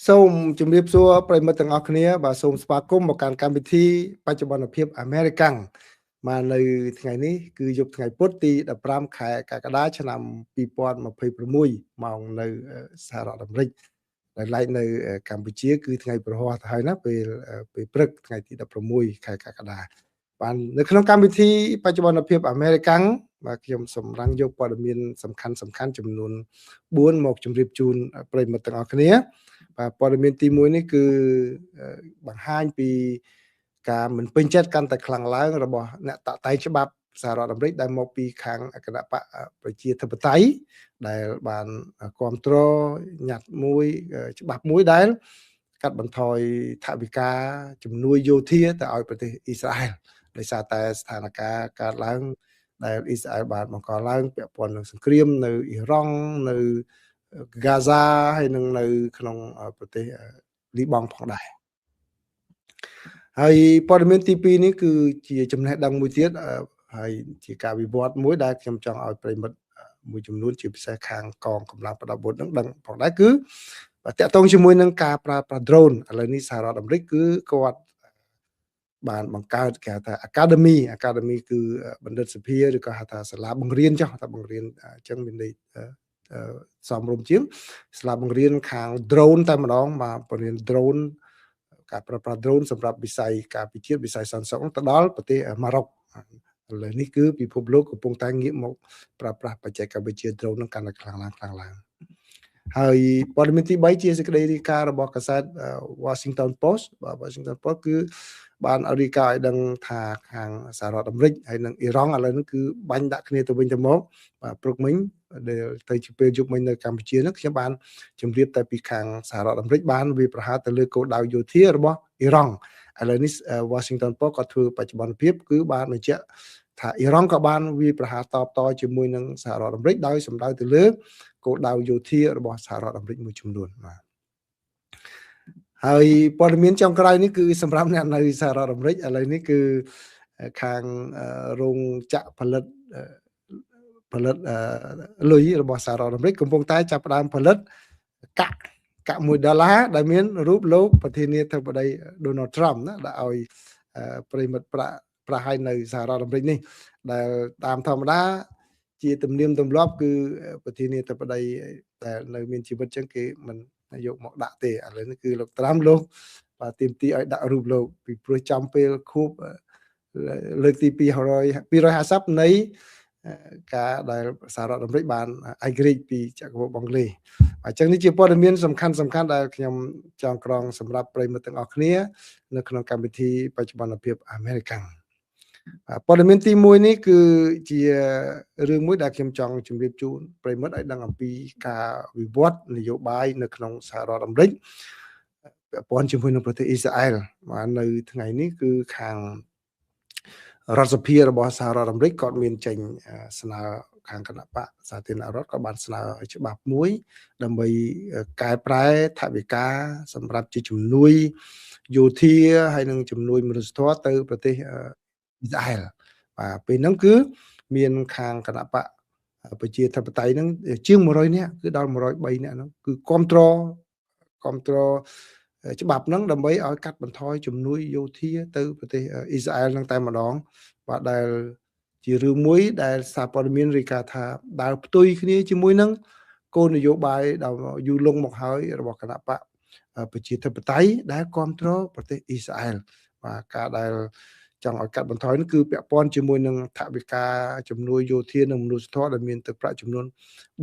សូមជម្រាបសួរប្រិយមិត្តទាំងអស់គ្នាបាទសូមស្វាគមន៍មកកាន់កម្មវិធីបច្ចុប្បន្នភាពអាមេរិកាំងបាទនៅថ្ងៃនេះគឺយប់ថ្ងៃពុធទី15ខែកក្កដាឆ្នាំ2026ម៉ោងនៅសហរដ្ឋអាមេរិកដែលឡែកនៅកម្ពុជាគឺថ្ងៃព្រហស្បតិ៍ទៅហើយណាពេលពេលព្រឹកថ្ងៃទី16ខែកក្កដាបាទនៅក្នុងកម្មវិធីបច្ចុប្បន្នភាពអាមេរិកាំងបាទខ្ញុំសម្រាំងយកព័ត៌មានសំខាន់សំខាន់ចំនួន4មកជម្រាបជូនប្រិយមិត្តទាំងអស់គ្នាបាទព័ត៌មានទី1នេះគឺបង្ហាញពីការមិនពេញចិត្តកាន់តែខ្លាំងឡើងរបស់អ្នកតាក់តែងច្បាប់សហរដ្ឋអាមេរិកដែលមកពីខាងគណៈបកប្រជាធិបតេយ្យដែលបានគ្រប់គ្រងញត្តិមួយច្បាប់មួយដែលកាត់បន្ថយថវិកាជំនួយយោធាទៅឲ្យប្រទេសអ៊ីស្រាអែលដោយសារតែស្ថានភាពកើតឡើងដែលអ៊ីស្រាអែលបានបង្កឡើងពាក់ព័ន្ធនឹងសង្គ្រាមនៅអ៊ីរ៉ង់នៅហ្គាហ្សាហើយនឹងនៅក្នុងប្រទេសលីបង់ផងដែរហើយព័ត៌មានទី2នេះគឺជាចំណេះដឹងមួយទៀតហើយជាការវិវត្តមួយដែលខ្ញុំចង់ឲ្យប្រិយមិត្តមួយចំនួនជាពិសេសខាងកងកម្លាំងប្រដាប់អាវុធនឹងដឹងផងដែរគឺបាទតាក់ទងជាមួយនឹងការប្រើប្រាស់ drone ឥឡូវនេះសហរដ្ឋអាមេរិកគឺគាត់បានបង្កើតគេហៅថា Academy គឺបណ្ឌិតសភាឬក៏ហៅថាសាលាបង្រៀនចុះថាបង្រៀនអញ្ចឹងមានន័យសមរម្យជាងសាលាបង្រៀនខាង drone តែម្ដងបាទបង្រៀន drone ការប្រើប្រាស់ drone សម្រាប់វិស័យការពិជាតិវិស័យសន្តិសុខទៅដល់ប្រទេសម៉ារ៉ុកឥឡូវនេះគឺពិភពលោកកំពុងតែងាកមកប្រើប្រាស់បច្ចេកវិទ្យា drone នឹងកាន់តែខ្លាំងឡើងខ្លាំងឡើងហើយព័ត៌មានទី3ជាសេចក្តីរាយការណ៍របស់កាសែត Washington Post បាទ Washington Post គឺបានរាយការណ៍ឲ្យដឹងថាខាងសហរដ្ឋអាមេរិកហើយនិងអ៊ីរ៉ង់ឥឡូវនេះគឺបាញ់ដាក់គ្នាទៅវិញទៅមកបាទព្រឹកមិញដែលទៅជាពេលយប់មិញនៅកម្ពុជានោះខ្ញុំបានជម្រាបតែពីខាងសហរដ្ឋអាមេរិកបានវាប្រហារទៅលើគោលដៅយោធារបស់អ៊ីរ៉ង់ឥឡូវនេះ Washington Post ក៏ធ្វើបច្ចុប្បន្នភាពគឺបានបញ្ជាក់ថាអ៊ីរ៉ង់ក៏បានវាប្រហារតបតជាមួយនឹងសហរដ្ឋអាមេរិកដោយសម្ដៅទៅលើគោលដៅយោធារបស់សហរដ្ឋអាមេរិកមួយចំនួនបាទហើយព័ត៌មានចុងក្រោយនេះគឺសម្រាប់អ្នកនៅសហរដ្ឋអាមេរិកឥឡូវនេះគឺខាងរោងចក្រផលិតផលិតលុយរបស់សហរដ្ឋអាមេរិកកំពុងតែចាប់ផ្ដើមផលិតកាក់កាក់1ដុល្លារដែលមានរូបលោកប្រធានាធិបតី Donald Trump ណាដែលឲ្យប្រិយមិត្តប្រាក់ប្រាក់ឲ្យនៅសហរដ្ឋអាមេរិកនេះដែលតាមធម្មតាជាទំនៀមទម្លាប់គឺប្រធានាធិបតីដែលនៅមានជីវិតចឹងគេមិនយកមកដាក់ទេឥឡូវនេះគឺលោកត្រាំលោកបាទទាមទារឲ្យដាក់រូបលោកពីព្រោះចំពេលខួបលើកទី200 250នៃការដែលសហរដ្ឋអាមេរិកបានឯករាជ្យពីចក្រភពអង់គ្លេសអញ្ចឹងនេះជាព័ត៌មានសំខាន់សំខាន់ដែលខ្ញុំចងក្រងសម្រាប់ប្រិយមិត្តទាំងអស់គ្នានៅក្នុងកម្មវិធីបច្ចុប្បន្នភាពអាមេរិកាំងព័ត៌មានទី1នេះគឺជារឿងមួយដែលខ្ញុំចង់ជម្រាបជូនប្រិយមិត្តឲ្យដឹងអំពីការវិវត្តនយោបាយនៅក្នុងសហរដ្ឋអាមេរិកពាក់ព័ន្ធជាមួយនឹងប្រទេសអ៊ីស្រាអែលបាទនៅថ្ងៃនេះគឺខាងរដ្ឋសភារបស់សហរដ្ឋអាមេរិកក៏មានចេញស្នើខាងគណៈបកសាធារណរដ្ឋក៏បានស្នើច្បាប់មួយដើម្បីកែប្រែថវិកាសម្រាប់ជាជំនួយយោធាហើយនិងជំនួយមនុស្សធម៌ទៅប្រទេសអ៊ីស្រាអែលបាទពេលហ្នឹងគឺមានខាងគណៈបកប្រជាធិបតេយ្យហ្នឹងជាង100នាក់គឺដល់103នាក់ហ្នឹងគឺគ្រប់គ្រងច្បាប់ហ្នឹងដើម្បីឲ្យកាត់បន្ថយជំនួយយោធាទៅប្រទេសអ៊ីស្រាអែលហ្នឹងតែម្ដងបាទដែលជារឿងមួយដែលសារព័ត៌មានរាយការណ៍ថាដើរផ្ទុយគ្នាជាមួយនឹងគោលនយោបាយដ៏យូរលង់មកហើយរបស់គណៈបកប្រជាធិបតេយ្យដែលគ្រប់គ្រងប្រទេសអ៊ីស្រាអែលបាទការដែលចង់ឲ្យកាត់បន្ថយនេះគឺពាក់ព័ន្ធជាមួយនឹងថវិកាជំនួយយោធានិងមនុស្សធម៌ដែលមានទឹកប្រាក់ចំនួន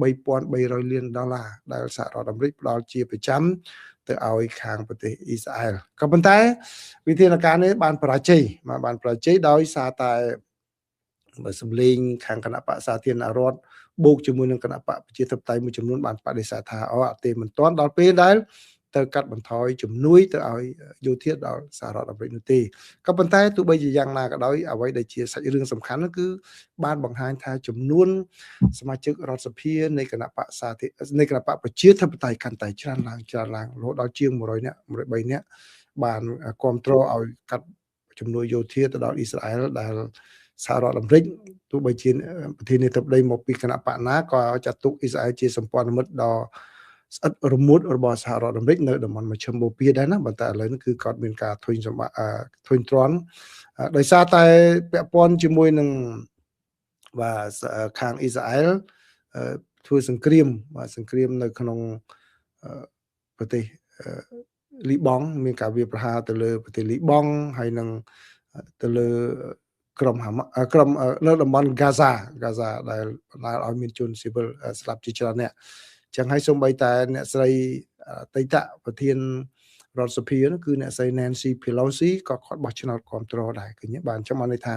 3300លានដុល្លារដែលសហរដ្ឋអាមេរិកផ្ដល់ជាប្រចាំទៅឲ្យខាងប្រទេសអ៊ីស្រាអែលក៏ប៉ុន្តែវិធានការនេះបានបរាជ័យបានបរាជ័យដោយសារតែសម្លេងខាងគណៈបកសាធារណរដ្ឋបូកជាមួយនឹងគណៈបកប្រជាធិបតេយ្យមួយចំនួនបានបដិសេធថាអូអត់ទេមិនទាន់ដល់ពេលដែលទៅកាត់បន្ថយជំនួយទៅឲ្យយោធាដល់សហរដ្ឋអាមេរិកនោះទេក៏ប៉ុន្តែទោះបីជាយ៉ាងណាក៏ដោយអ្វីដែលជាសាច់រឿងសំខាន់នោះគឺបានបង្ហាញថាចំនួនសមាជិករដ្ឋសភានៃគណៈបកសាធានៃគណៈបកប្រជាធិបតេយ្យកាន់តែច្រើនឡើងច្រើនឡើងរហូតដល់ជាង100នាក់103នាក់បានគ្រប់គ្រងឲ្យកាត់ជំនួយយោធាទៅដល់អ៊ីស្រាអែលដែលសហរដ្ឋអាមេរិកទោះបីជាប្រធានាធិបតីមកពីគណៈបកណាក៏ចាត់ទុកអ៊ីស្រាអែលជាសម្ព័ន្ធមិត្តដ៏ ស្អិតរមួតរបស់សហរដ្ឋអាមេរិកនៅតំបន់មជ្ឈិមបូព៌ាដែរណា ប៉ុន្តែឥឡូវនេះគឺគាត់មានការធុញសម្បាធុញទ្រាន់ ដោយសារតែពាក់ព័ន្ធជាមួយនឹងបាទខាងអ៊ីស្រាអែលធ្វើសង្គ្រាម បាទសង្គ្រាមនៅក្នុងប្រទេសលីបង់ មានការវាយប្រហារទៅលើប្រទេសលីបង់ ហើយនឹងទៅលើក្រុមហាម៉ាក្រុមនៅតំបន់ហ្គាហ្សា ដែលបណ្ដាលឲ្យមានជនស៊ីវិលស្លាប់ជាច្រើនអ្នកចឹងហើយ។ សូម្បីតែអ្នកស្រីតីតប្រធានរដ្ឋសភានោះ គឺអ្នកស្រី Nancy Pelosi ក៏គាត់បោះឆ្នោតគ្រប់គ្រងដែរ ឃើញបានចឹង។ បានន័យថា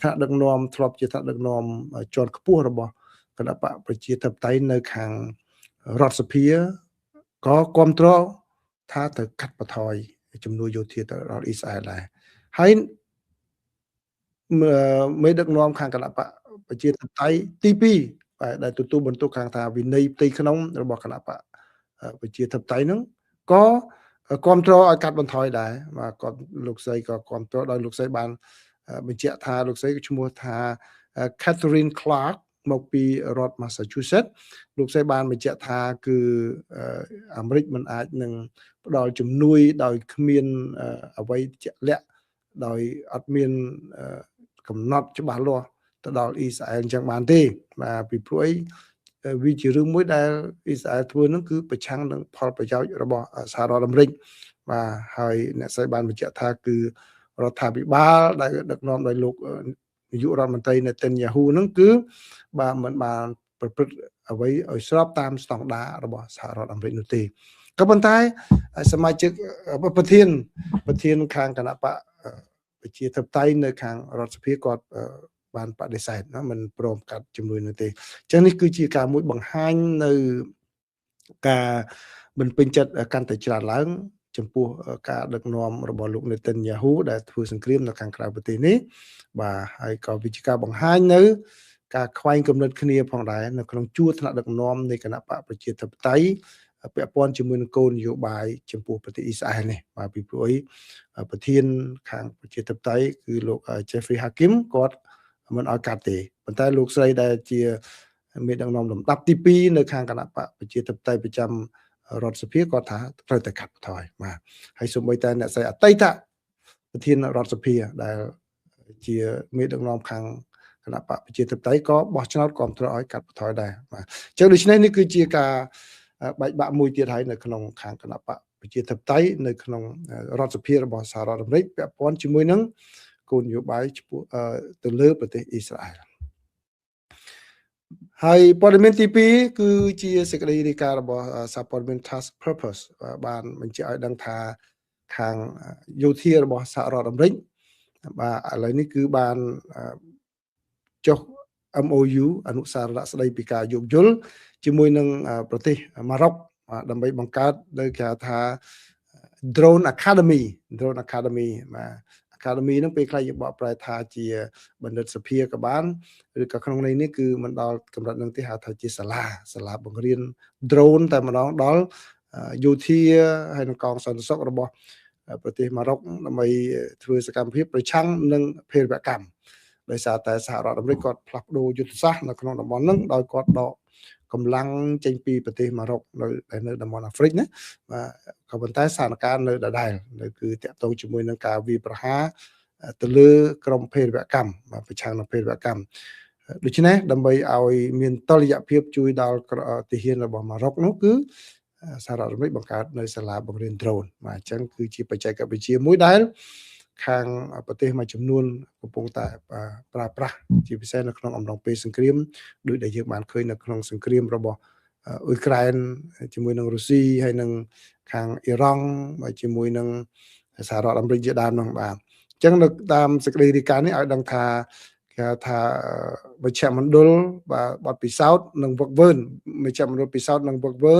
ថ្នាក់ដឹកនាំធ្លាប់ជាថ្នាក់ដឹកនាំជាន់ខ្ពស់របស់គណៈបកប្រជាធិបតេយ្យនៅខាងរដ្ឋសភា ក៏គ្រប់គ្រងថាត្រូវកាត់បន្ថយជំនួយយោធាទៅដល់អ៊ីស្រាអែលដែរ ហើយមេដឹកនាំខាងគណៈបកប្រជាធិបតេយ្យទី2 បាទដែលទទួលបន្ទុកខាងថាវិន័យផ្ទៃក្នុងរបស់គណៈបកប្រជាធិបតេយ្យហ្នឹង ក៏គ្រប់គ្រងឲ្យកាត់បន្ថយដែរ។ បាទគាត់លោកស្រីក៏គ្រប់គ្រង ដោយលោកស្រីបានបញ្ជាក់ថា លោកស្រីឈ្មោះថា Catherine Clark មកពីរដ្ឋ Massachusetts លោកស្រីបានបញ្ជាក់ថា គឺអាមេរិកមិនអាចនឹងផ្ដល់ជំនួយដោយគ្មានអ្វីជាក់លាក់ ដោយអត់មានកំណត់ច្បាស់លាស់ទៅដល់អ៊ីស្រាអែលអញ្ចឹងបានទេ បាទពីព្រោះអីវាជារឿងមួយដែលអ៊ីស្រាអែលធ្វើនឹងគឺប្រឆាំងនឹងផលប្រយោជន៍របស់សហរដ្ឋអាមេរិក។ បាទហើយអ្នកស្រីបានបញ្ជាក់ថា គឺរដ្ឋាភិបាលដែលដឹកនាំដោយលោកនាយករដ្ឋមន្ត្រីនេតិនយ៉ាហ៊ូហ្នឹង គឺបាទមិនបានប្រព្រឹត្តអ្វីឲ្យស្របតាមស្តង់ដាររបស់សហរដ្ឋអាមេរិកនោះទេ។ ក៏ប៉ុន្តែសមាជិកប្រធានខាងគណៈបកប្រជាធិបតេយ្យនៅខាងរដ្ឋសភា គាត់បានបដិសេធណា មិនព្រមកាត់ជំនួយនោះទេ។ អញ្ចឹងនេះគឺជាការមួយបង្ហាញនៅការមិនពេញចិត្តកាន់តែច្រើនឡើង ចំពោះការដឹកនាំរបស់លោកនេតិនយ៉ាហ៊ូ ដែលធ្វើសង្គ្រាមនៅខាងក្រៅប្រទេសនេះ។ បាទហើយក៏វាជាការបង្ហាញនៅការខ្វែងគំនិតគ្នាផងដែរ នៅក្នុងជួរថ្នាក់ដឹកនាំនៃគណៈបកប្រជាធិបតេយ្យ ពាក់ព័ន្ធជាមួយនឹងគោលនយោបាយចំពោះប្រទេសអ៊ីស្រាអែលនេះ។ បាទពីព្រោះអីប្រធានខាងប្រជាធិបតេយ្យ គឺលោក Jeffrey Hakim គាត់មិនឲ្យកាត់ទេ ប៉ុន្តែលោកស្រីដែលជាមេដឹកនាំលំដាប់ទី2នៅខាងគណៈបកប្រជាធិបតេយ្យប្រចាំរដ្ឋសភា គាត់ថាត្រូវតែកាត់បន្ថយ។ បាទហើយសូម្បីតែអ្នកស្រីអតីតប្រធានរដ្ឋសភា ដែលជាមេដឹកនាំខាងគណៈបកប្រជាធិបតេយ្យ ក៏បោះឆ្នោតគ្រប់គ្រងឲ្យកាត់បន្ថយដែរ។ បាទអញ្ចឹងដូច្នេះនេះគឺជាការបែកបាក់មួយទៀតហើយ នៅក្នុងខាងគណៈបកប្រជាធិបតេយ្យនៅក្នុងរដ្ឋសភារបស់សហរដ្ឋអាមេរិក ពាក់ព័ន្ធជាមួយនឹងគោលនយោបាយចំពោះទៅលើប្រទេសអ៊ីស្រាអែល។ ហើយព័ត៌មានទី2 គឺជាសេចក្តីរាយការណ៍របស់សារព័ត៌មាន Task Purpose បានបញ្ជាក់ឲ្យដឹងថា ខាងយោធារបស់សហរដ្ឋអាមេរិក បាទឥឡូវនេះគឺបានចុះ MOU អនុសារណៈស្តីពីការយោគយល់ជាមួយនឹងប្រទេសម៉ារ៉ុក ដើម្បីបង្កើតនៅគេហៅថា Drone Academy Drone Academy។ បាទ Academy ហ្នឹងពេលខ្លះយើងបកប្រែថាជាបណ្ឌិតសភាក៏បាន ឬក៏ក្នុងន័យនេះគឺមិនដល់កម្រិតនឹងទេ ហៅថាជាសាលាបង្រៀន drone តែម្ដងដល់យោធាហើយនឹងកងសន្តិសុខរបស់ប្រទេសម៉ារ៉ុក ដើម្បីធ្វើសកម្មភាពប្រឆាំងនឹងភេរវកម្ម ដោយសារតែសហរដ្ឋអាមេរិកគាត់ផ្លាស់ប្ដូរយុទ្ធសាស្ត្រនៅក្នុងតំបន់ហ្នឹង ដោយគាត់ដកកម្លាំងចេញពីប្រទេសម៉ារ៉ុកនៅតំបន់អាហ្វ្រិកណា។ បាទក៏ប៉ុន្តែស្ថានភាពនៅដដែល នៅគឺតាក់ទងជាមួយនឹងការវាយប្រហារទៅលើក្រមភេរវកម្ម បាទប្រឆាំងនឹងភេរវកម្ម។ ដូច្នេះដើម្បីឲ្យមានតលយៈភាពជួយដល់ទាហានរបស់ម៉ារ៉ុកនោះ គឺសហរដ្ឋអាមេរិកបង្កើតនៅសាលាបង្រៀន drone។ បាទអញ្ចឹងគឺជាបច្ចេកវិទ្យាមួយដែលខាងប្រទេសមួយចំនួនកំពុងតែប្រើប្រាស់ ជាពិសេសនៅក្នុងអំឡុងពេលសង្គ្រាម ដោយដែលយើងបានឃើញនៅក្នុងសង្គ្រាមរបស់អ៊ុយក្រែនជាមួយនឹងរុស្ស៊ី ហើយនឹងខាងអ៊ីរ៉ង់ជាមួយនឹងសហរដ្ឋអាមេរិកជាដើមនោះ។ បាទអញ្ចឹងនៅតាមសេចក្តីរាយការណ៍នេះឲ្យដឹងថា គេហៅថាមជ្ឈមណ្ឌលបាទបទពិសោធន៍និងវឹកវើមជ្ឈមណ្ឌលពិសោធន៍និងវឹកវើ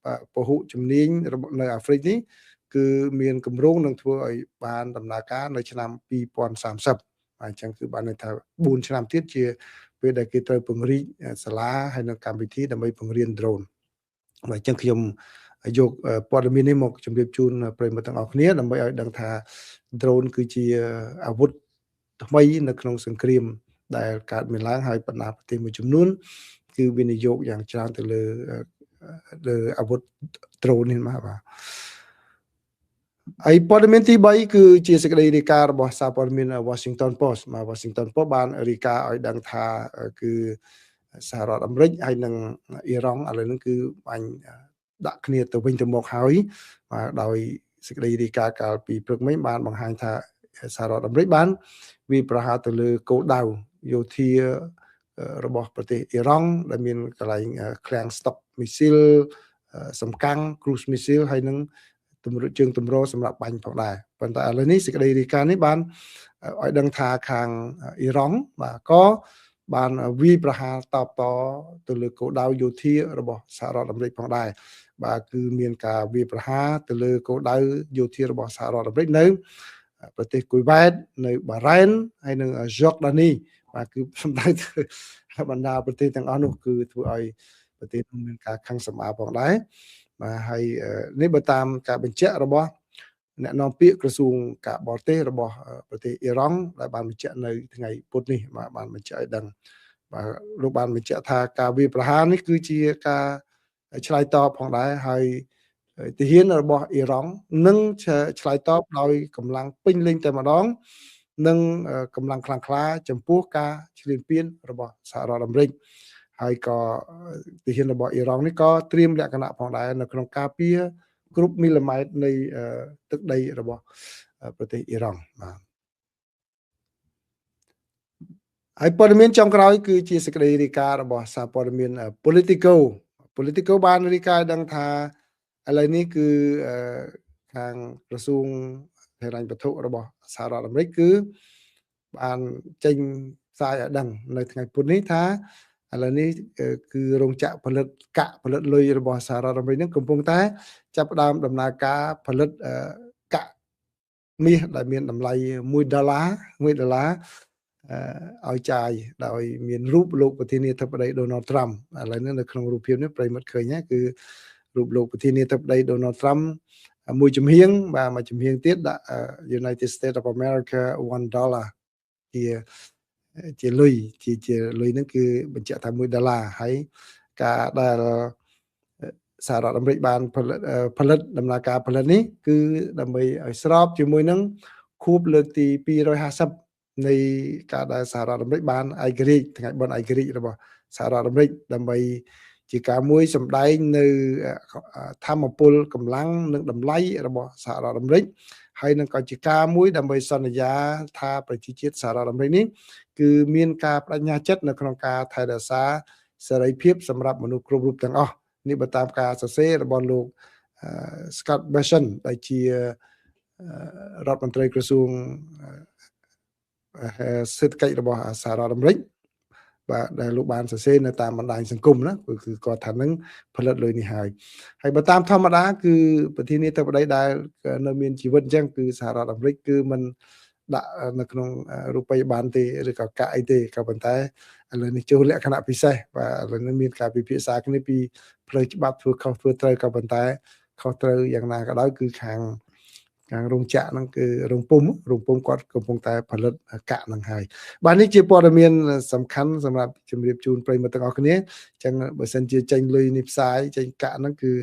បាទពហុជំនាញនៅអាហ្វ្រិកនេះ គឺមានគម្រោងនឹងធ្វើឲ្យបានដំណើរការនៅឆ្នាំ2030។ បាទអញ្ចឹងគឺបានន័យថា4ឆ្នាំទៀត ជាពេលដែលគេត្រូវពង្រីកសាលាហើយនៅកម្មវិធីដើម្បីពង្រៀន drone។ បាទអញ្ចឹងខ្ញុំយកព័ត៌មាននេះមកជម្រាបជូនប្រិយមិត្តទាំងអស់គ្នា ដើម្បីឲ្យដឹងថា drone គឺជាអាវុធថ្មីនៅក្នុងសង្គ្រាមដែលកើតមានឡើង ហើយបណ្ដាប្រទេសមួយចំនួនគឺវិនិយោគយ៉ាងច្រើនទៅលើ លើអាវុធដ្រូននេះបាទ។ ហើយព័ត៌មានទី3 គឺជាសេចក្តីរាយការណ៍របស់សារព័ត៌មាន Washington Post បាទ Washington Post បានរាយការណ៍ឲ្យដឹងថា គឺសហរដ្ឋអាមេរិកហើយនិងអ៊ីរ៉ង់ឥឡូវនេះគឺបាញ់ដាក់គ្នាទៅវិញទៅមកហើយ បាទ ដោយសេចក្តីរាយការណ៍កាលពីព្រឹកមិញបានបង្ហាញថា សហរដ្ឋអាមេរិកបានវាប្រហារទៅលើគោលដៅយោធារបស់ប្រទេសអ៊ីរ៉ង់ ដែលមានកន្លែងឃ្លាំងស្តុកមីស៊ីលសំកាំង cruise missile ហើយនឹងទម្រជើងទម្រសម្រាប់បាញ់ផងដែរ។ ប៉ុន្តែឥឡូវនេះ សេចក្តីរាយការណ៍នេះបានឲ្យដឹងថា ខាងអ៊ីរ៉ង់បាទក៏បានវាយប្រហារតបតទៅលើគោលដៅយោធារបស់សហរដ្ឋអាមេរិកផងដែរ បាទ គឺមានការវាយប្រហារទៅលើគោលដៅយោធារបស់សហរដ្ឋអាមេរិកនៅប្រទេសគុយវ៉ែត នៅបារ៉ែន ហើយនិងយ៉ូដានី បាទ គឺសំដៅទៅបណ្ដាប្រទេសទាំងអស់នោះ គឺធ្វើឲ្យប្រទេសនោះមានការខឹងសម្បាផងដែរ បាទ។ ហើយនេះបើតាមការបញ្ជាក់របស់អ្នកនាំពាក្យក្រសួងការបរទេសរបស់ប្រទេសអ៊ីរ៉ង់ ដែលបានបញ្ជាក់នៅថ្ងៃពុធនេះ បាទ បានបញ្ជាក់ឲ្យដឹង បាទ លោកបានបញ្ជាក់ថា ការវាយប្រហារនេះគឺជាការឆ្លើយតបផងដែរ ហើយទាហានរបស់អ៊ីរ៉ង់នឹងឆ្លើយតបដោយកម្លាំងពេញលេញតែម្ដង និងកម្លាំងខ្លាំងក្លាចំពោះការឈ្លានពានរបស់សហរដ្ឋអាមេរិក ហើយក៏ទាហានរបស់អ៊ីរ៉ង់នេះក៏ត្រៀមលក្ខណៈផងដែរ នៅក្នុងការពារគ្រប់មីលីម៉ែត្រនៃទឹកដីរបស់ប្រទេសអ៊ីរ៉ង់ បាទ។ ហើយព័ត៌មានចុងក្រោយ គឺជាសេចក្តីរាយការណ៍របស់សារព័ត៌មាន Politico។ Politico បានរាយការណ៍ដឹងថា ឥឡូវនេះគឺខាងក្រសួងហិរញ្ញវត្ថុរបស់សហរដ្ឋអាមេរិក គឺបានចេញផ្សាយឲ្យដឹងនៅថ្ងៃពុធនេះថា ឥឡូវនេះគឺរោងចក្រផលិតកាក់ផលិតលុយរបស់សហរដ្ឋអាមេរិកនឹងកំពុងតែចាប់ផ្ដើមដំណើរការផលិតកាក់មាសដែលមានតម្លៃ1ដុល្លារ 1ដុល្លារឲ្យចាយ ដោយមានរូបលោកប្រធានាធិបតី Donald Trump។ ឥឡូវនេះនៅក្នុងរូបភាពនេះ ប្រិមត្តឃើញគឺរូបលោកប្រធានាធិបតី Donald Trump មួយចំហៀង បាទ មួយចំហៀងទៀតដាក់ United States of America 1 dollar ជាលុយជាលុយហ្នឹង គឺបញ្ជាក់ថា1ដុល្លារ។ ហើយការដែលសហរដ្ឋអាមេរិកបានផលិតដំណើរការផលិតនេះ គឺដើម្បីឲ្យស្របជាមួយនឹងខួបលើកទី250នៃការដែលសហរដ្ឋអាមេរិកបានឯករាជ្យ ថ្ងៃបុណ្យឯករាជ្យរបស់សហរដ្ឋអាមេរិក ដើម្បីជាការមួយសម្ដែងនៅធម្មពលកម្លាំងនិងតម្លៃរបស់សហរដ្ឋអាមេរិក ហើយនឹងក៏ជាការមួយដើម្បីសន្យាថា ប្រជាជាតិសហរដ្ឋអាមេរិកនេះគឺមានការបដិញ្ញាចិត្តនៅក្នុងការថែរក្សាសេរីភាពសម្រាប់មនុស្សគ្រប់រូបទាំងអស់។ នេះបើតាមការសរសេររបស់លោក Scott Bessent ដែលជារដ្ឋមន្ត្រីក្រសួងសេដ្ឋកិច្ចរបស់សហរដ្ឋអាមេរិក បាទ ដែលលោកបានសរសេរនៅតាមបណ្ដាញសង្គមណា គឺគាត់ថានឹងផលិតលុយនេះហើយ។ ហើយបើតាមធម្មតា គឺប្រធានាធិបតីដែលនៅមានជីវិតអញ្ចឹង គឺសហរដ្ឋអាមេរិកគឺមិនដាក់នៅក្នុងរូបិយប័ណ្ណទេ ឬក៏កាក់អីទេ ក៏ប៉ុន្តែឥឡូវនេះចូលលក្ខណៈពិសេស បាទ ឥឡូវនេះមានការពិភាក្សាគ្នាពីផ្លូវច្បាប់ធ្វើខុសធ្វើត្រូវ ក៏ប៉ុន្តែខុសត្រូវយ៉ាងណាក៏ដោយ គឺខាងរោងចក្រហ្នឹង គឺរោងពុំគាត់កំពុងតែផលិតកាក់ហ្នឹងហើយ បាទ។ នេះជាព័ត៌មានសំខាន់សម្រាប់ជម្រាបជូនប្រិយមិត្តទាំងអស់គ្នា។ អញ្ចឹងបើសិនជាចេញលុយនេះផ្សាយចេញកាក់ហ្នឹង គឺ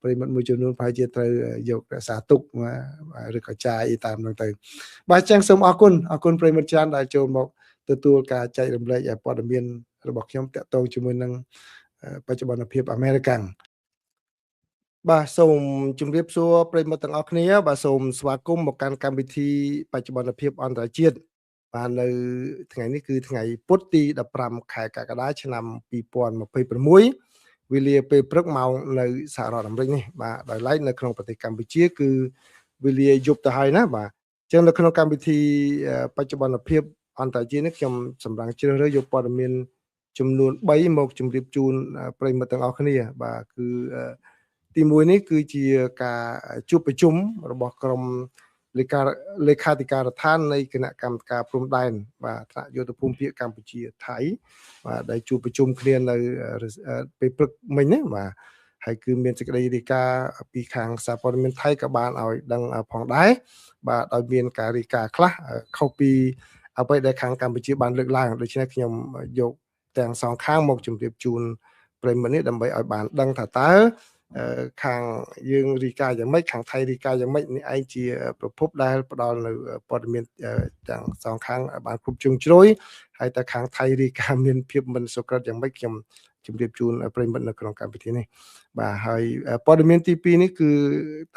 ប្រិយមិត្តមួយចំនួនប្រហែលជាត្រូវយករក្សាទុក ឬក៏ចាយតាមហ្នឹងទៅ បាទ។ អញ្ចឹងសូមអរគុណ អរគុណប្រិយមិត្តច្រើនដែលចូលមកទទួលការចែករំលែកព័ត៌មានរបស់ខ្ញុំតាក់ទងជាមួយនឹងបច្ចុប្បន្នភាពអាមេរិកាំង បាទ។ សូមជម្រាបសួរប្រិយមិត្តទាំងអស់គ្នា បាទ សូមស្វាគមន៍មកកាន់កម្មវិធីបច្ចុប្បន្នភាពអន្តរជាតិ បាទ។ នៅថ្ងៃនេះគឺថ្ងៃពុធទី15ខែកក្កដាឆ្នាំ2026 វេលាពេលព្រឹកម៉ោងនៅសហរដ្ឋអាមេរិកនេះ បាទ ដោយឡែកនៅក្នុងប្រទេសកម្ពុជាគឺវេលាយប់ទៅហើយណា បាទ។ អញ្ចឹងនៅក្នុងកម្មវិធីបច្ចុប្បន្នភាពអន្តរជាតិនេះ ខ្ញុំសម្រាប់ជ្រើសរើសយកព័ត៌មានចំនួន3មកជម្រាបជូនប្រិយមិត្តទាំងអស់គ្នា បាទ។ គឺទី1នេះគឺជាការជួបប្រជុំរបស់ក្រុមលេខាធិការដ្ឋាននៃគណៈកម្មការព្រំដែន បាទ ថ្នាក់យោធភូមិភាគកម្ពុជាថៃ បាទ ដែលជួបប្រជុំគ្នានៅពេលព្រឹកមិញណា បាទ។ ហើយគឺមានសេចក្តីរាយការណ៍ពីខាងសារព័ត៌មានថៃក៏បានឲ្យដឹងផងដែរ បាទ ដោយមានការរាយការណ៍ខ្លះខុសពីអ្វីដែលខាងកម្ពុជាបានលើកឡើង ដូច្នេះខ្ញុំយកទាំងសងខាងមកជម្រាបជូន ប្រិយមិត្តនេះដើម្បីឲ្យបានដឹងថាតើខាងយើងរីកាយ៉ាងម៉េចខាងថៃរីកាយ៉ាងម៉េចនេះឯងជាប្រភពដែលផ្ដល់នៅព័ត៌មានទាំងសងខាងបានគ្រប់ជ្រុងជ្រោយហើយតើខាងថៃរីកាមានភាពមិនសុក្រិតយ៉ាងម៉េចខ្ញុំជម្រាបជូនប្រិយមិត្តនៅក្នុងកម្មវិធីនេះបាទហើយព័ត៌មានទី2នេះគឺ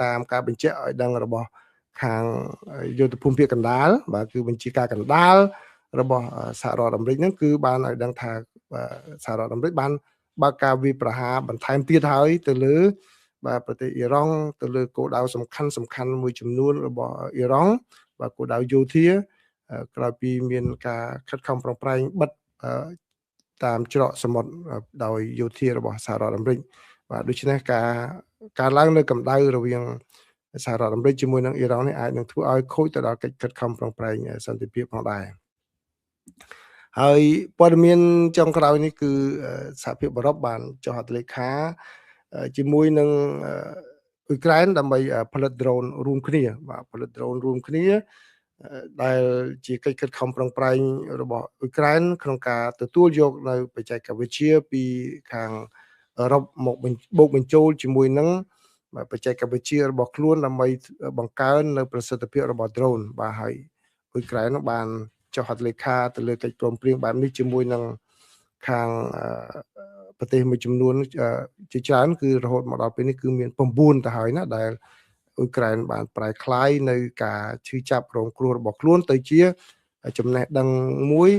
តាមការបញ្ជាក់ឲ្យដឹងរបស់ខាងយោធភូមិភាគកណ្ដាលបាទគឺបញ្ជាការកណ្ដាលរបស់សហរដ្ឋអាមេរិកហ្នឹងគឺបានឲ្យដឹងថាសហរដ្ឋអាមេរិកបានបើកការវាយប្រហារបន្ថែមទៀតហើយទៅលើបាទប្រទេសអ៊ីរ៉ង់ទៅលើគោលដៅសំខាន់សំខាន់មួយចំនួនរបស់អ៊ីរ៉ង់បាទគោលដៅយោធាក្រោយពីមានការខិតខំប្រឹងប្រែងបិទតាមច្រកសមុទ្រដោយយោធារបស់សហរដ្ឋអាមេរិកបាទដូច្នេះការឡើងនៅកម្ដៅរវាងសហរដ្ឋអាមេរិកជាមួយនឹងអ៊ីរ៉ង់នេះអាចនឹងធ្វើឲ្យខូចទៅដល់កិច្ចខិតខំប្រឹងប្រែងសន្តិភាពផងដែរហើយព័ត៌មានចុងក្រោយនេះគឺសហភាពអឺរ៉ុបបានចុះហត្ថលេខាជាមួយនឹងអ៊ុយក្រែនដើម្បីផលិតដ្រូនរួមគ្នាបាទផលិតដ្រូនរួមគ្នាដែលជាកិច្ចខិតខំប្រឹងប្រែងរបស់អ៊ុយក្រែនក្នុងការទទួលយកនៅបច្ចេកវិទ្យាពីខាងអឺរ៉ុបមកបូកបញ្ចូលជាមួយនឹងបច្ចេកវិទ្យារបស់ខ្លួនដើម្បីបង្កើននៅប្រសិទ្ធភាពរបស់ដ្រូនបាទហើយអ៊ុយក្រែនបានចុះហត្ថលេខាទៅលើកិច្ចព្រមព្រៀងបែបនេះជាមួយនឹងខាងប្រទេសមួយចំនួនជាច្រើនគឺរហូតមកដល់ពេលនេះគឺមាន9ទៅហើយណាដែលអ៊ុយក្រែនបានប្រែក្លាយនៅការឈឺចាប់រងគ្រោះរបស់ខ្លួនទៅជាចំណេះដឹងមួយ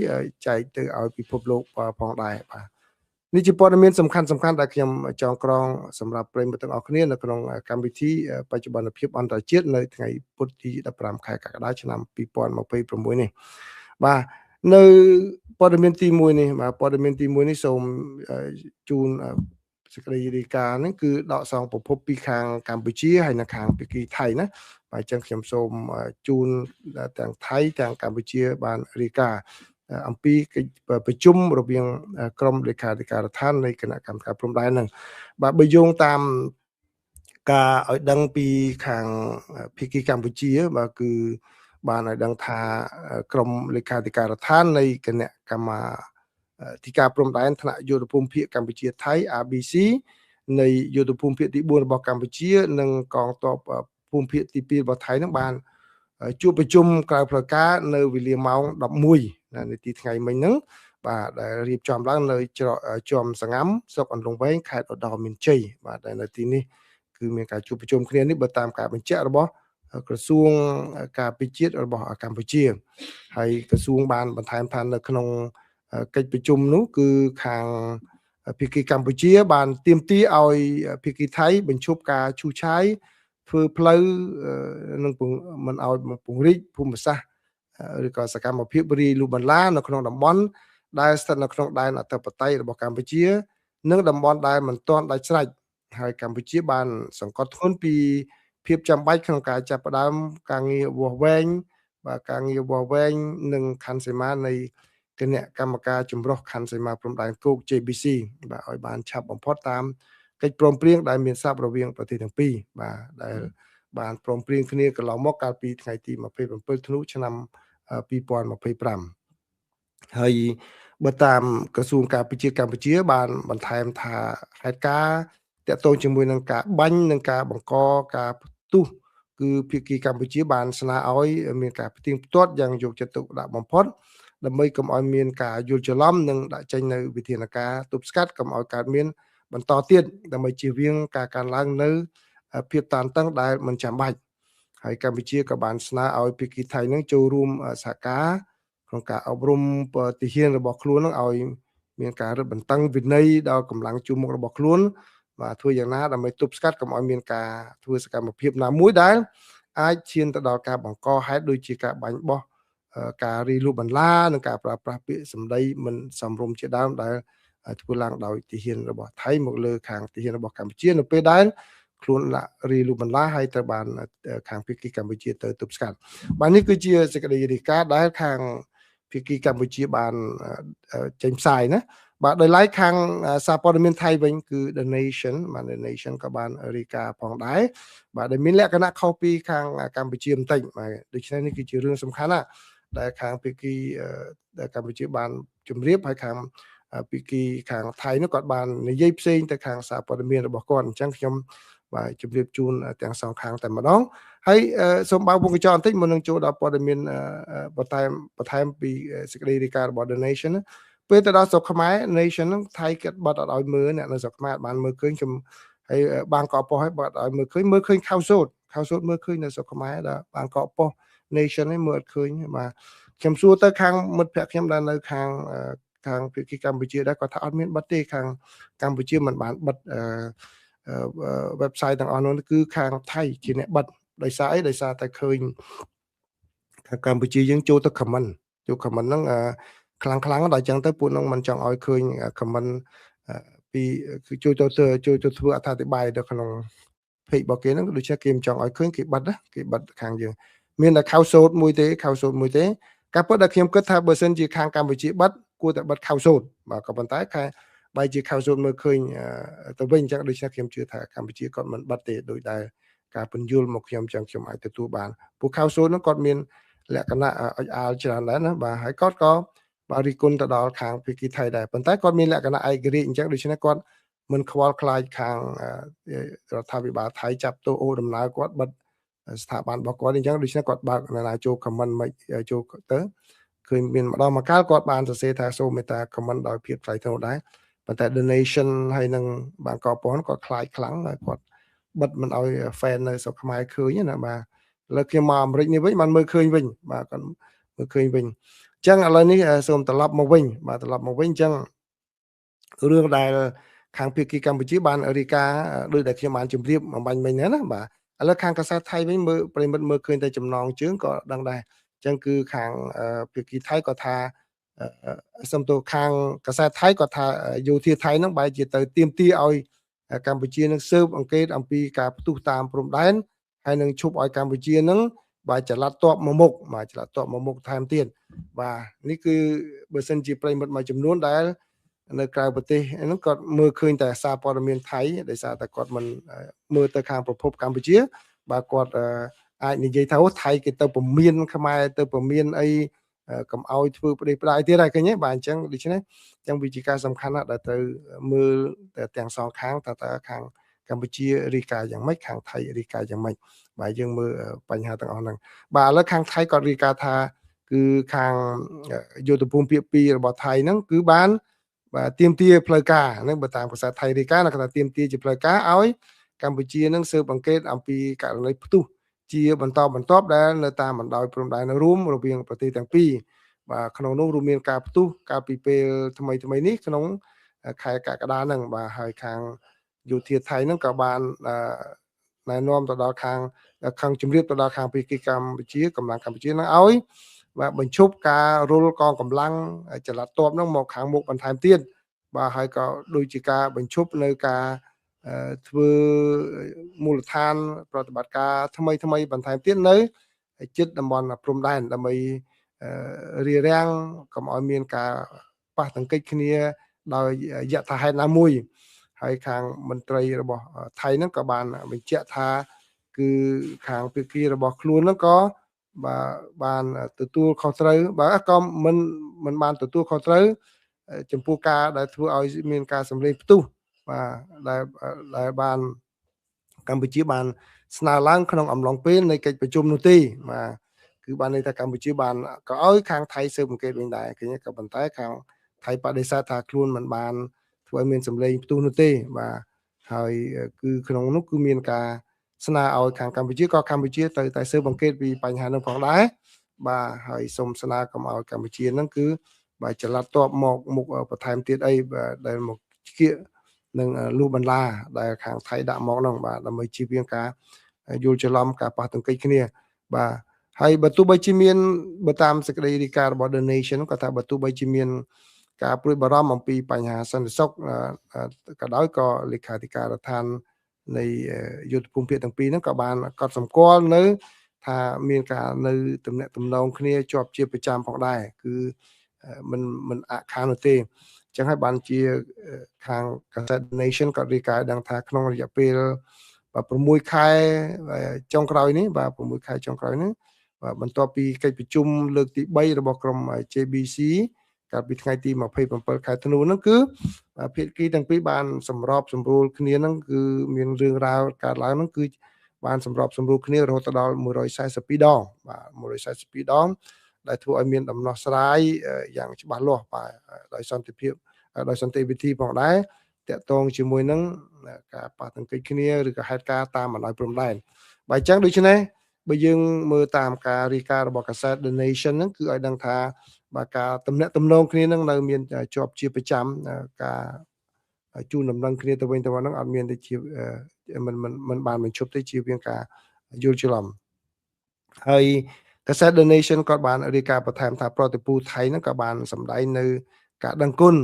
ចែកទៅឲ្យពិភពលោកផងដែរបាទនេះជាព័ត៌មានសំខាន់សំខាន់ដែលខ្ញុំចងក្រងសម្រាប់ប្រិយមិត្តទាំងអស់គ្នានៅក្នុងកម្មវិធីបច្ចុប្បន្នភាពអន្តរជាតិនៅថ្ងៃពុធទី15ខែកក្កដាឆ្នាំ2026នេះបាទនៅព័ត៌មានទី1នេះបាទព័ត៌មានទី1នេះសូមជូនសេចក្តីរាយការណ៍ហ្នឹងគឺដកស្រង់ប្រភពពីខាងកម្ពុជាហើយនិងខាងភាគីថៃណាបាទអញ្ចឹងខ្ញុំសូមជូនទាំងថៃទាំងកម្ពុជាបានរាយការណ៍អំពីកិច្ចប្រជុំរវាងក្រុមលេខាធិការដ្ឋាននៃគណៈកម្មការព្រំដែនហ្នឹងបាទបើយោងតាមការឲ្យដឹងពីខាងភាគីកម្ពុជាបាទគឺបានឲ្យដឹងថាក្រុមលេខាធិការដ្ឋាននៃគណៈកម្មាធិការព្រំដែនថ្នាក់យោធភូមិភាគកម្ពុជាថៃ ABC នៃយោធភូមិភាគទី4របស់កម្ពុជានិងកងទ័ពភូមិភាគទី2របស់ថៃនឹងបានជួបប្រជុំក្រៅផ្លូវការនៅវេលាម៉ោង11នាទីថ្ងៃមិញហ្នឹងបាទដែលរៀបចំឡើងនៅច្រកជាំសងាំស្រុកអន្លង់វែងខេត្តឧត្តរមានជ័យបាទដែលនៅទីនេះគឺមានការជួបប្រជុំគ្នានេះបើតាមការបញ្ជាក់របស់ក្រសួងការពារជាតិរបស់កម្ពុជាហើយក្រសួងបានបន្ថែមថានៅក្នុងកិច្ចប្រជុំនោះគឺខាងភាគីកម្ពុជាបានទាមទារឲ្យភាគីថៃបញ្ឈប់ការឈូសឆាយធ្វើផ្លូវនិងមិនឲ្យពង្រីកភូមិសាស្ត្រឬក៏សកម្មភាពរាយលូបន្លានៅក្នុងតំបន់ដែលស្ថិតនៅក្នុងដែនអធិបតេយ្យរបស់កម្ពុជានិងតំបន់ដែលមិនទាន់ដាច់ស្រេចហើយកម្ពុជាបានសង្កត់ធ្ងន់ពីភាពចាំបាច់ក្នុងការចាប់ផ្ដើមការងារវាស់វែងបាទការងារវាស់វែងនិងខណ្ឌសីមានៃគណៈកម្មការចម្រុះខណ្ឌសីមាព្រំដែនគោក JBC បាទឲ្យបានឆាប់បំផុតតាមកិច្ចព្រមព្រៀងដែលមានស្រាប់រវាងប្រទេសទាំងពីរបាទដែលបានព្រមព្រៀងគ្នាកន្លងមកកាលពីថ្ងៃទី27ធ្នូឆ្នាំ2025ហើយបើតាមក្រសួងការពារជាតិកម្ពុជាបានបន្ថែមថាហេតុការណ៍តាក់ទងជាមួយនឹងការបាញ់និងការបង្កការផ្ទុះគឺភាគីកម្ពុជាបានស្នើឲ្យមានការផ្ទៀងផ្ទាត់យ៉ាងយកចិត្តទុកដាក់បំផុតដើម្បីកុំឲ្យមានការយល់ច្រឡំនិងដាក់ចេញនៅវិធានការទប់ស្កាត់កុំឲ្យកើតមានបន្តទៀតដើម្បីជៀសវាងការកើនឡើងនៅភាពតានតឹងដែលមិនចាំបាច់ហើយកម្ពុជាក៏បានស្នើឲ្យភាគីថៃនឹងចូលរួមសហការក្នុងការអប់រំទាហានរបស់ខ្លួននឹងឲ្យមានការរឹតបន្តឹងវិន័យដល់កម្លាំងជួរមុខរបស់ខ្លួនបាទធ្វើយ៉ាងណាដើម្បីទប់ស្កាត់កុំឲ្យមានការធ្វើសកម្មភាពណាមួយដែលអាចឈានទៅដល់ការបង្កហេតុដូចជាការបាញ់បោះការរីលូបន្លានិងការប្រើប្រាស់ពាក្យសម្ដីមិនសមរម្យជាដើមដែលធ្វើឡើងដោយទាហានរបស់ថៃមកលើខាងទាហានរបស់កម្ពុជានៅពេលដែលខ្លួនរីលូបន្លាហើយត្រូវបានខាងភាគីកម្ពុជាទៅទប់ស្កាត់បាទនេះគឺជាសេចក្តីរាយការណ៍ដែលខាងភាគីកម្ពុជាបានចេញផ្សាយណាបាទដោយឡែកខាងសារព័ត៌មានថៃវិញគឺ The Nation បាទ The Nation ក៏បានរាយការណ៍ផងដែរបាទដែលមានលក្ខណៈខុសពីខាងកម្ពុជាបន្តិចបាទដូច្នេះនេះគឺជារឿងសំខាន់ណាស់ដែលខាងភាគីដែលកម្ពុជាបានជម្រាបហើយខាង ពីគីខាងថៃនោះគាត់បាននិយាយផ្សេងទៅខាងសារព័ត៌មានរបស់គាត់អញ្ចឹងខ្ញុំបាទជម្រាបជូនទាំងសងខាងតែម្ដងហើយសូមបើកវងកញ្ចក់បន្តិចមុននឹងចូលដល់ព័ត៌មានបន្ថែមពីសេចក្តីរាយការណ៍របស់ The Nation ពេលទៅដល់ស្រុកខ្មែរ Nation ហ្នឹងថៃគាត់បត់អត់ឲ្យមើលអ្នកនៅស្រុកខ្មែរអត់បានមើលឃើញខ្ញុំហើយបានកកប៉ុស្តិ៍ឲ្យបត់ឲ្យមើលឃើញមើលឃើញខៅសូតខៅសូតមើលឃើញនៅស្រុកខ្មែរដល់បានកកប៉ុស្តិ៍ Nation នេះមើលអត់ឃើញបាទខ្ញុំសួរទៅខាងមិត្តភក្តិខ្ញុំដែលនៅខាងភាគីកម្ពុជាដែរគាត់ថាអត់មានបិទទេខាងកម្ពុជាមិនបានបិទ website ទាំងអស់នោះគឺខាងថៃជាអ្នកបិទដោយសារអីដោយសារតែឃើញខាងកម្ពុជាយើងចូលទៅ comment ចូល comment ហ្នឹងខ្លាំងខ្លាំងដល់អញ្ចឹងទៅពួកនោះមិនចង់ឲ្យឃើញ comment ពីគឺជួយទៅធ្វើអត្ថាធិប្បាយនៅក្នុង page របស់គេហ្នឹងដូចជាគេមិនចង់ឲ្យឃើញគេបិទណាគេបិទខាងយើងមានតែខៅសូតមួយទេខៅសូតមួយទេការពិតដែលខ្ញុំគិតថាបើសិនជាខាងកម្ពុជាបិទគួរតែបិទខៅសូតបាទក៏ប៉ុន្តែខែបែរជាខៅសូតមើលឃើញទៅវិញអញ្ចឹងដូច្នេះខ្ញុំជឿថាកម្ពុជាគាត់មិនបិទទេដោយដែលការពន្យល់មកខ្ញុំចឹងខ្ញុំអាចទទួលបានពួកខៅសូតហ្នឹងគាត់មានលក្ខណៈអុចអាលច្រើនដែរណាបាទហើយគាត់ក៏បាទរិះគន់ទៅដល់ខាងភាគីថៃដែរប៉ុន្តែគាត់មានលក្ខណៈឯករាជ្យអញ្ចឹងដូច្នេះគាត់មិនខ្វល់ខ្លាចខាងរដ្ឋាភិបាលថៃចាប់ទោសអូដំណើរគាត់បិទស្ថាប័នរបស់គាត់អញ្ចឹងដូច្នេះគាត់បើកណាចូល comment មិនចូលទៅឃើញមានម្ដងមកកាលគាត់បានសរសេរថាសូមមេត្តា comment ដោយភាពថ្លៃថ្នូរដែរប៉ុន្តែ The Nation ហើយនឹងបានកកប៉ុនគាត់ខ្លាចខ្លាំងហើយគាត់បិទមិនឲ្យ fan នៅស្រុកខ្មែរឃើញណាបាទឥឡូវខ្ញុំមកអាមេរិកនេះវិញបានមើលឃើញវិញបាទគាត់មើលឃើញវិញអញ្ចឹងឥឡូវនេះសូមត្រឡប់មកវិញបាទត្រឡប់មកវិញអញ្ចឹងរឿងដែលខាងភាគីកម្ពុជាបានរាយការណ៍ដោយដែលខ្ញុំបានជម្រាបអំបញ្ញមិញណាបាទឥឡូវខាងកាសែតថៃវិញមើលប្រិមិត្តមើលឃើញតែចំណងជើងក៏ដឹងដែរអញ្ចឹងគឺខាងភាគីថៃក៏ថាសំទោខាងកាសែតថៃក៏ថាយោធាថៃហ្នឹងបែរជាទៅទាមទារឲ្យកម្ពុជានឹងស៊ើបអង្កេតអំពីការផ្ទុះតាមព្រំដែនហើយនឹងឈប់ឲ្យកម្ពុជានឹងបាទចល័តតបមកមុខបាទចល័តតបមកមុខថែមទៀតបាទនេះគឺបើសិនជាប្រិមិត្តមួយចំនួនដែលនៅក្រៅប្រទេសហ្នឹងគាត់មើលឃើញតែសារព័ត៌មានថៃដោយសារតែគាត់មិនមើលទៅខាងប្រភពកម្ពុជាបាទគាត់អាចនិយាយថាអូថៃគេទៅពមៀនខ្មែរទៅពមៀនអីកុំឲ្យធ្វើប្រទេសផ្ដាយទៀតហើយឃើញទេបាទអញ្ចឹងដូច្នេះអញ្ចឹងវាជាការសំខាន់ណាស់ដែលត្រូវមើលទាំងសងខាងតើខាងកម្ពុជារាយការណ៍យ៉ាងម៉េចខាងថៃរាយការណ៍យ៉ាងម៉េចបាទយើងមើលបញ្ហាទាំងអស់ហ្នឹងបាទឥឡូវខាងថៃគាត់រាយការណ៍ថាគឺខាងយុទ្ធភូមិភាគ2របស់ថៃហ្នឹងគឺបានបាទទាមទារផ្លូវការហ្នឹងបើតាមភាសាថៃរាយការណ៍គាត់ថាទាមទារជាផ្លូវការឲ្យកម្ពុជានឹងស៊ើបអង្កេតអំពីករណីផ្ទុះជាបន្តបន្ទាប់ដែលនៅតាមបណ្ដោយព្រំដែនរួមរវាងប្រទេសទាំងពីរបាទក្នុងនោះរួមមានការផ្ទុះកាលពីពេលថ្មីថ្មីនេះក្នុងខែកក្កដាហ្នឹងបាទហើយខាងយោធាថៃហ្នឹងក៏បានណែនាំទៅដល់ខាងជំរាបទៅដល់ខាងភាគីកម្ពុជាកម្លាំងកម្ពុជានឹងឲ្យបាទបញ្ឈប់ការរុលកងកម្លាំងចល័តទ័ពហ្នឹងមកខាងមុខបន្ថែមទៀតបាទហើយក៏ដូចជាការបញ្ឈប់នៅការធ្វើមូលដ្ឋានប្រតិបត្តិការថ្មីថ្មីបន្ថែមទៀតនៅជិតតំបន់ព្រំដែនដើម្បីរារាំងកុំឲ្យមានការប៉ះទង្គិចគ្នាដោយយថាហេតុណាមួយហើយខាងមន្ត្រីរបស់ថៃហ្នឹងក៏បានបញ្ជាក់ថាគឺខាងភាគីរបស់ខ្លួនហ្នឹងក៏បាទបានទទួលខុសត្រូវបាទក៏មិនបានទទួលខុសត្រូវចំពោះការដែលធ្វើឲ្យមានការសម្លេងផ្ទុះបាទដែលបានកម្ពុជាបានស្នើឡើងក្នុងអំឡុងពេលនៃកិច្ចប្រជុំនោះទេបាទគឺបានន័យថាកម្ពុជាបានក៏ឲ្យខាងថៃស៊ើបអង្កេតវិញដែរឃើញក៏ប៉ុន្តែខាងថៃបដិសេធថាខ្លួនមិនបានធ្វើឲ្យមានសម្លេងផ្ទុះនោះទេបាទហើយគឺក្នុងនោះគឺមានការស្នើឲ្យខាងកម្ពុជាក៏កម្ពុជាត្រូវតែស៊ើបអង្កេតពីបញ្ហានោះផងដែរបាទហើយសូមស្នើកុំឲ្យកម្ពុជាហ្នឹងគឺបាទចល័តទ័ពមកមុខបន្ថែមទៀតអីដែលមកគៀកនឹងលុះបន្លាដែលខាងថៃដាក់មកហ្នឹងបាទដើម្បីជៀសវាងការយល់ច្រឡំការប៉ះទង្គិចគ្នាបាទហើយបើទោះបីជាមានបើតាមសេចក្តីរាយការណ៍របស់ The Nation គាត់ថាបើទោះបីជាមានការព្រួយបារម្ភអំពីបញ្ហាសន្តិសុខក៏ដោយក៏លេខាធិការដ្ឋាននៃយុទ្ធភូមិភាគទាំងពីរហ្នឹងក៏បានកត់សម្គាល់នៅថាមានការនៅទំនាក់ទំនងគ្នាជាប់ជាប្រចាំផងដែរគឺមិនអាក់ខាននោះទេអញ្ចឹងហើយបានជាខាងកាសែត Nation ក៏រាយការណ៍ដឹងថាក្នុងរយៈពេលបាទ6ខែចុងក្រោយនេះបាទ6ខែចុងក្រោយនេះបាទបន្ទាប់ពីកិច្ចប្រជុំលើកទី3របស់ក្រុម JBC កាលពីថ្ងៃទី27ខែធ្នូហ្នឹងគឺភាគីទាំងពីរបានសម្របសម្រួលគ្នាហ្នឹងគឺមានរឿងរ៉ាវកើតឡើងហ្នឹងគឺបានសម្របសម្រួលគ្នារហូតដល់142ដងបាទ142ដងដែលធ្វើឲ្យមានដំណោះស្រាយយ៉ាងច្បាស់លាស់បាទដោយសន្តិភាពដោយសន្តិវិធីផងដែរតាក់ទងជាមួយនឹងការប៉ះទង្គិចគ្នាឬក៏ហេតុការណ៍តាមបណ្ដោយព្រំដែនបាទអញ្ចឹងដូច្នេះបើយើងមើលតាមការរាយការណ៍របស់កាសែត The Nation ហ្នឹងគឺឲ្យដឹងថាបាទការទំនាក់ទំនងគ្នាហ្នឹងនៅមានជាប់ជាប្រចាំការជូនដំណឹងគ្នាទៅវិញទៅមកហ្នឹងអត់មានទេជាមិនមិនមិនបានបញ្ឈប់ទេជាវាងការយល់ច្រឡំហើយកាសែត The Nation ក៏បានរាយការណ៍បន្ថែមថាប្រតិភូថៃហ្នឹងក៏បានសម្ដែងនៅការដឹងគុណ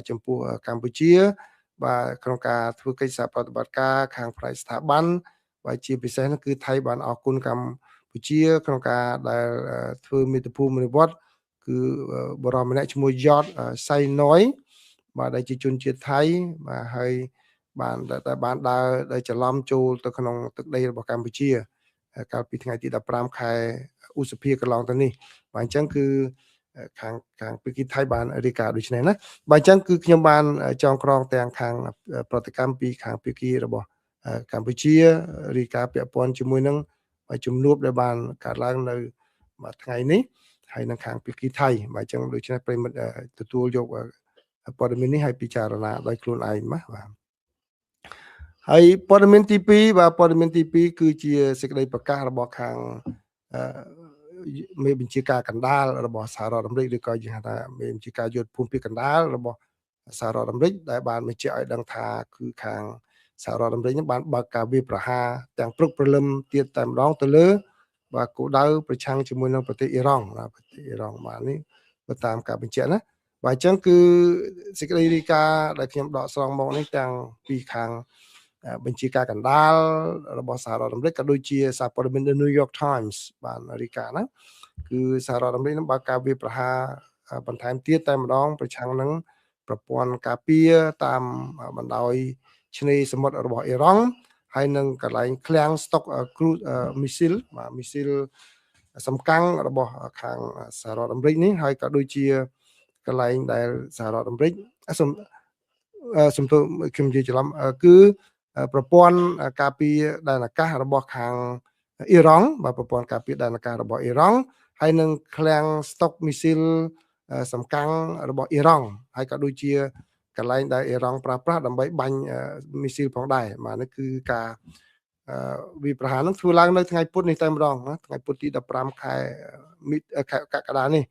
ចំពោះកម្ពុជាបាទក្នុងការធ្វើកិច្ចសហប្រតិបត្តិការខាងផ្នែកស្ថាប័នបាទជាពិសេសនោះគឺថៃបានអរគុណកម្ពុជាក្នុងការដែលធ្វើមាតុភូមិនិវត្តន៍គឺបុរសម្នាក់ឈ្មោះយ៉តសៃណយបាទដែលជាជនជាតិថៃបាទហើយបានតែបានដើរដោយច្រឡំចូលទៅក្នុងទឹកដីរបស់កម្ពុជាកាលពីថ្ងៃទី15ខែឧសភាកន្លងទៅនេះបាទអញ្ចឹងគឺខាងខាងភាគីថៃបានរាយការណ៍ដូចនេះណាបាទអញ្ចឹងគឺខ្ញុំបានចងក្រងទាំងខាងប្រតិកម្មពីខាងភាគីរបស់កម្ពុជារាយការណ៍ពាក់ព័ន្ធជាមួយនឹងជំនួបដែលបានកើតឡើងនៅថ្ងៃនេះហើយនឹងខាងភាគីថៃបាទអញ្ចឹងដូច្នេះប្រិមិត្តទទួលយកព័ត៌មាននេះឲ្យពិចារណាដោយខ្លួនឯងណាបាទហើយព័ត៌មានទី2បាទព័ត៌មានទី2គឺជាសេចក្តីប្រកាសរបស់ខាងមេបញ្ជាការកណ្ដាលរបស់សហរដ្ឋអាមេរិកឬក៏យើងហៅថាមេបញ្ជាការយោធាភូមិភាគកណ្ដាលរបស់សហរដ្ឋអាមេរិកដែលបានបញ្ជាក់ឲ្យដឹងថាគឺខាងសហរដ្ឋអាមេរិកនឹងបានបើកការវាយប្រហារទាំងព្រឹកព្រលឹមទៀតតែម្ដងទៅលើបាទគោលដៅប្រឆាំងជាមួយនឹងប្រទេសអ៊ីរ៉ង់បាទប្រទេសអ៊ីរ៉ង់បាទនេះបើតាមការបញ្ជាក់ណាបាទអញ្ចឹងគឺសេចក្តីរាយការណ៍ដែលខ្ញុំដកស្រង់មកនេះទាំងពីខាងបញ្ជាការកណ្ដាលរបស់សហរដ្ឋអាមេរិកក៏ដូចជាសារព័ត៌មាន The New York Times បានរាយការណ៍ណាគឺសហរដ្ឋអាមេរិកនឹងបើកការវាយប្រហារបន្ថែមទៀតតែម្ដងប្រឆាំងនឹងប្រព័ន្ធការពារតាមបណ្ដោយឆ្នេរសមុទ្ររបស់អ៊ីរ៉ង់ហើយនឹងកន្លែងឃ្លាំងស្តុកគ្រូមីស៊ីលបាទមីស៊ីលសំកាំងរបស់ខាងសហរដ្ឋអាមេរិកនេះហើយក៏ដូចជាកន្លែងដែលសហរដ្ឋអាមេរិកសំទោសខ្ញុំនិយាយច្រឡំគឺប្រព័ន្ធការពារដែនអាកាសរបស់ខាងអ៊ីរ៉ង់បាទប្រព័ន្ធការពារដែនអាកាសរបស់អ៊ីរ៉ង់ហើយនឹងឃ្លាំងស្តុកមីស៊ីលសំកាំងរបស់អ៊ីរ៉ង់ហើយក៏ដូចជាកន្លែងដែលអ៊ីរ៉ង់ប្រើប្រាស់ដើម្បីបាញ់មីស៊ីលផងដែរបាទនេះគឺការវិប្រហារនឹងធ្វើឡើងនៅថ្ងៃពុធនេះតែម្ដងណាថ្ងៃពុធទី15ខែកក្កដានេះ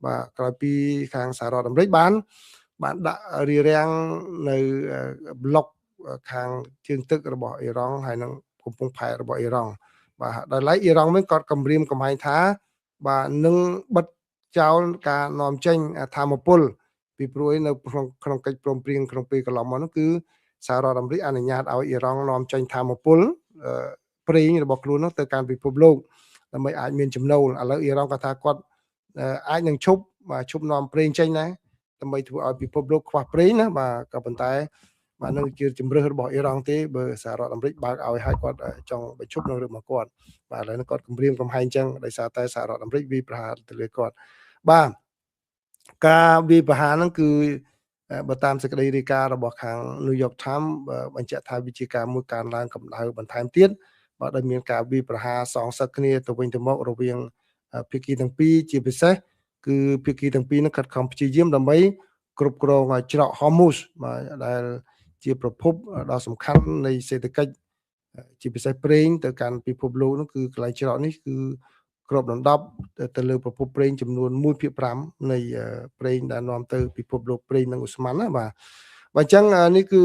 បាទក្រោយពីខាងសហរដ្ឋអាមេរិកបានដាក់រារាំងនៅប្លុកខាងជើងទឹករបស់អ៊ីរ៉ង់ហើយនឹងកំពង់ផែរបស់អ៊ីរ៉ង់បាទដោយឡែកអ៊ីរ៉ង់វិញគាត់គម្រាមកំហែងថាបាទនឹងបិទចោលការនាំចេញធម្មពលពីព្រោះនៅក្នុងកិច្ចព្រមព្រៀងក្នុងពេលកន្លងមកនោះគឺសហរដ្ឋអាមេរិកអនុញ្ញាតឲ្យអ៊ីរ៉ង់នាំចេញធម្មពលប្រេងរបស់ខ្លួននោះទៅកាន់ពិភពលោកដើម្បីអាចមានចំណូលឥឡូវអ៊ីរ៉ង់គាត់ថាគាត់អាចនឹងឈប់បាទឈប់នាំប្រេងចេញដែរដើម្បីធ្វើឲ្យពិភពលោកខ្វះប្រេងណាបាទក៏ប៉ុន្តែបាទនឹងជាជំរើសរបស់អ៊ីរ៉ង់ទេបើសហរដ្ឋអាមេរិកបើកឲ្យហើយគាត់ចង់បញ្ឈប់នៅរឿងរបស់គាត់បាទឥឡូវនេះគាត់គម្រាមកំហែងចឹងដោយសារតែសហរដ្ឋអាមេរិកវាយប្រហារទៅលើគាត់បាទការវាយប្រហារហ្នឹងគឺបើតាមសេចក្តីរាយការណ៍របស់ខាង New York Times បញ្ជាក់ថាវាជាការមួយកើនឡើងកម្ដៅបន្ថែមទៀតបាទដោយមានការវាយប្រហារសងសឹកគ្នាទៅវិញទៅមករវាងភាគីទាំងពីរជាពិសេសគឺភាគីទាំងពីរនឹងខិតខំព្យាយាមដើម្បីគ្រប់គ្រងច្រក Hormuz បាទដែលជាប្រភពដ៏សំខាន់នៃសេដ្ឋកិច្ចជាពិសេសប្រេងទៅកាន់ពិភពលោកនោះគឺកន្លែងច្រកនេះគឺគ្របដណ្ដប់ទៅលើប្រភពប្រេងចំនួន1/5នៃប្រេងដែលនាំទៅពិភពលោកប្រេងនិងឧស្ម័នណាបាទបាទអញ្ចឹងនេះគឺ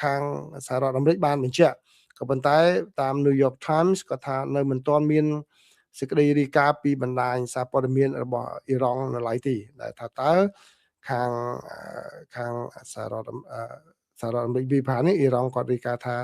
ខាងសហរដ្ឋអាមេរិកបានបញ្ជាក់ក៏ប៉ុន្តែតាម New York Times ក៏ថានៅមិនទាន់មានសេចក្តីរាយការណ៍ពីបណ្ដាញសារព័ត៌មានរបស់អ៊ីរ៉ង់នៅឡើយទេដែលថាតើខាងសហរដ្ឋអាមេរិកវិភាគនេះអ៊ីរ៉ង់គាត់រាយការណ៍ថា